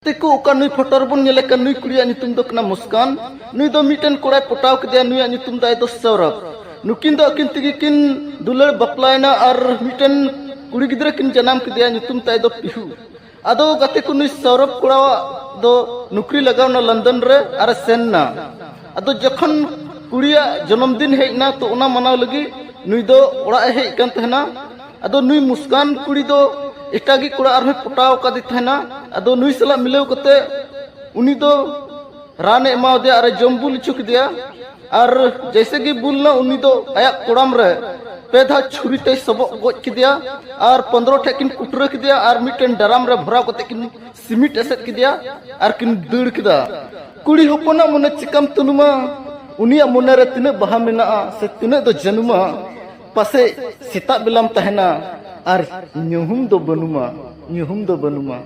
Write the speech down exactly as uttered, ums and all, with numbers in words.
ᱫᱤᱠᱩ ᱚᱠᱟ ᱱᱩᱭ ᱯᱷᱳᱴᱳ ᱨᱮᱵᱚᱱ ᱧᱮᱞᱮ ᱠᱟᱱ, ᱱᱩᱭ ᱠᱩᱲᱤᱭᱟᱜ ᱧᱩᱛᱩᱢ ᱫᱚ ᱠᱟᱱᱟ ᱢᱩᱥᱠᱟᱱ᱾ ᱱᱩᱭ ᱫᱚ ᱢᱤᱫᱴᱮᱱ ᱠᱚᱲᱟᱭ ᱯᱚᱴᱟᱣ ᱠᱮᱫᱮᱭᱟ, ᱱᱩᱭᱟᱜ ᱧᱩᱛᱩᱢ ᱛᱟᱭ ᱫᱚ ᱥᱚᱨᱚᱵ᱾ ᱱᱩᱠᱤᱱ ᱫᱚ ᱟᱹᱠᱤᱱ ᱛᱮᱜᱮ ᱠᱤᱱ ᱫᱩᱞᱟᱹᱲ ᱵᱟᱯᱞᱟᱭᱮᱱᱟ ᱟᱨ ᱢᱤᱫᱴᱮᱱ ᱠᱩᱲᱤ ᱜᱤᱫᱽᱨᱟᱹ ᱠᱤᱱ ᱡᱟᱱᱟᱢ ᱠᱮᱫᱮᱭᱟ, ᱧᱩᱛᱩᱢ ᱛᱟᱭ ᱫᱚ ᱯᱤᱦᱩ᱾ ᱟᱫᱚ ᱜᱟᱛᱮ ᱠᱚ, ᱱᱩᱭ ᱥᱚᱨᱚᱵ ᱠᱚᱲᱟᱣᱟᱜ ᱫᱚ ᱱᱩᱠᱨᱤ ᱞᱟᱜᱟᱣᱱᱟ ᱞᱚᱱᱰᱚᱱ ᱨᱮ, ᱟᱨᱮ ᱥᱮᱱ ᱱᱟ᱾ ᱟᱫᱚ ᱡᱚᱠᱷᱚᱱ ᱠᱩᱲᱤᱭᱟᱜ ᱡᱚᱱᱚᱢ ᱫᱤᱱ ᱦᱮᱡ ᱮᱱᱟ, ᱛᱚ ᱚᱱᱟ ᱢᱟᱱᱟᱣ ᱞᱟᱹᱜᱤᱫ ᱱᱩᱭ ᱫᱚ ᱚᱲᱟᱜ ᱮ ᱦᱮᱡ ᱠᱟᱱ ᱛᱟᱦᱮᱱᱟ᱾ ᱟᱫᱚ ᱱᱩᱭ ᱢᱩᱥᱠᱟᱱ ᱠᱩᱲᱤ ᱫᱚ ᱮᱴᱟᱜᱤᱡ ᱠᱚᱲᱟ ᱟᱨᱦᱚᱸᱭ ᱯᱚᱴᱟᱣ ᱟᱠᱟᱫᱮ ᱛᱟᱦᱮᱱᱟ᱾ ᱟᱫᱚ ᱱᱩᱭ ᱥᱟᱞᱟᱜ ᱢᱤᱞᱟᱹᱣ ᱠᱟᱛᱮ ᱩᱱᱤ ᱫᱚ ᱨᱟᱱ ᱮ ᱮᱢᱟᱣᱟᱫᱮᱭᱟ ᱟᱨ ᱮ ᱡᱚᱢ ᱵᱩᱞ ᱦᱚᱪᱚ ᱠᱮᱫᱮᱭᱟ᱾ ᱟᱨ ᱡᱮᱭᱥᱮ ᱜᱮ ᱵᱩᱞ ᱮᱱᱟ, ᱩᱱᱤ ᱫᱚ ᱟᱭᱟᱜ ᱠᱚᱲᱟᱢ ᱨᱮ ᱯᱮ ᱫᱷᱟᱣ ᱪᱷᱩᱨᱤ ᱛᱮᱭ ᱥᱚᱵᱚᱜ ᱜᱚᱡ ᱠᱮᱫᱮᱭᱟ᱾ ᱟᱨ ᱯᱚᱱᱫᱽᱨᱚ ᱴᱷᱮᱡ ᱠᱤᱱ ᱠᱩᱴᱨᱟᱹ ᱠᱮᱫᱮᱭᱟ ᱟᱨ ᱢᱤᱫᱴᱮᱱ ᱰᱟᱨᱟᱢ ᱨᱮ ᱵᱷᱚᱨᱟᱣ ᱠᱟᱛᱮ ᱠᱤᱱ ᱥᱤᱢᱤᱴ ᱮᱥᱮᱫ ᱠᱮᱫᱮᱭᱟ ᱟᱨ ᱠᱤᱱ ᱫᱟᱹᱲ ᱠᱮᱫᱟ᱾ ᱠᱩᱲᱤ ᱦᱚᱯᱚᱱᱟᱜ ᱢᱚᱱᱮ ᱪᱤᱠᱟᱢ ᱛᱩᱱᱩᱢᱟ? ᱩᱱᱤᱭᱟᱜ ᱢᱚᱱᱮ ᱨᱮ ᱛᱤᱱᱟᱹᱜ ᱵᱟᱦᱟ ᱢᱮᱱᱟᱜᱼᱟ ᱥᱮ ᱛᱤᱱᱟᱹᱜ ᱫᱚ ᱡᱟᱹᱱᱩᱢᱟ? ᱯᱟᱥᱮᱡ ᱥᱮᱛᱟᱜ ᱵᱮᱞᱟᱢ ᱛᱟᱦᱮᱱᱟ ᱟᱨ ᱧᱩᱦᱩᱢ ᱫᱚ ᱵᱟᱹᱱᱩᱢᱟ, ᱧᱩᱦᱩᱢ ᱫᱚ ᱵᱟᱹᱱᱩᱢᱟ᱾